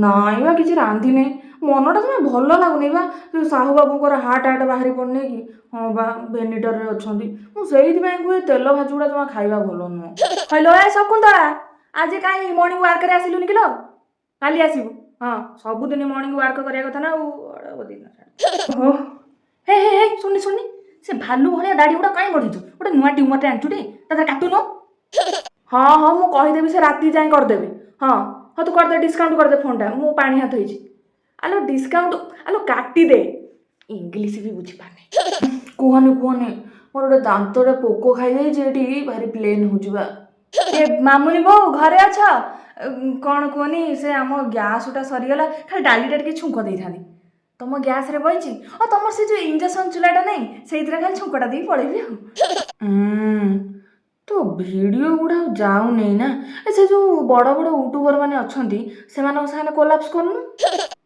ନାଇଁ ବା, କିଛି ରାନ୍ଧିନି। ମନଟା ଜମା ଭଲ ଲାଗୁନି ବା। ସେ ସାହୁ ବାବୁଙ୍କର ହାର୍ଟ ଆଟାକ୍ ବାହାରି ପଡ଼ୁନି କି? ହଁ ବା, ଭେଣ୍ଟିଲେଟରରେ ଅଛନ୍ତି। ମୁଁ ସେଇଥିପାଇଁ କୁହେ, ତେଲ ଭାଜି ଗୁଡ଼ା ଜମା ଖାଇବା ଭଲ ନୁହଁ। ହ୍ୟାଲୋ, ଏ ଶକୁନ୍ତଳା, ଆଜି କାହିଁ ମର୍ଣ୍ଣିଂ ୱାର୍କରେ ଆସିଲୁନି କିଲୋ? କାଲି ଆସିବୁ। ହଁ, ସବୁଦିନ ମର୍ଣ୍ଣିଂ ୱାର୍କ କରିବା କଥା ନା ଆଉ ଦିନ। ହୋ ହେ ହେ ହେ, ଶୁଣି ଶୁଣି, ସେ ଭାଲୁ ଭଳିଆ ଦାଢ଼ି ଗୁଡ଼ା କାଇଁ ବଢ଼େଇଛୁ? ଗୋଟେ ନୂଆ ଟ୍ରିମରଟେ ଆଣିଛୁ ଟି, ତା କାଟୁନୁ। ହଁ ହଁ, ମୁଁ କହିଦେବି, ସେ ରାତି ଯାଏଁ କରିଦେବେ। ହଁ ହଁ, ତୁ କରିଦେ, ଡିସକାଉଣ୍ଟ କରିଦେ ଫୋନ୍ଟା। ମୁଁ ପାଣି ହାତ ହେଇଛି। ଆଲୋ, ଡିସକାଉଣ୍ଟ, ଆଲୋ କାଟିଦେ। ଇଂଲିଶ ବି ବୁଝିପାରୁନି। କୁହନି କୁହନି, ମୋର ଗୋଟେ ଦାନ୍ତରେ ପୋକ ଖାଇଯାଇଛି, ଏଠି ଭାରି ପେନ୍ ହେଉଛି ବା। ଏ ମାମୁନି ବୋଉ, ଘରେ ଅଛ? କ'ଣ କୁହନି, ସେ ଆମ ଗ୍ୟାସ୍ଟା ସରିଗଲା, ଖାଲି ଡାଲିଟା ଟିକେ ଛୁଙ୍କ ଦେଇଥାନ୍ତି। ତମ ଗ୍ୟାସ୍ରେ ବଇଛି? ଆଉ ତମର ସେ ଯେଉଁ ଇଞ୍ଜେକ୍ସନ୍ ଚୁଲାଟା ନାହିଁ, ସେଇଥିରେ ଖାଲି ଛୁଙ୍କଟା ଦେଇକି ପଳେଇବି। ଆଉ ତୋ ଭିଡ଼ିଓ ଗୁଡ଼ା ଆଉ ଯାଉନି ନା? ଏ ସେ ଯେଉଁ ବଡ଼ ବଡ଼ ୟୁଟ୍ୟୁବର ମାନେ ଅଛନ୍ତି, ସେମାନଙ୍କ ସାଙ୍ଗରେ କୋଲାବ୍ସ କରୁନୁ।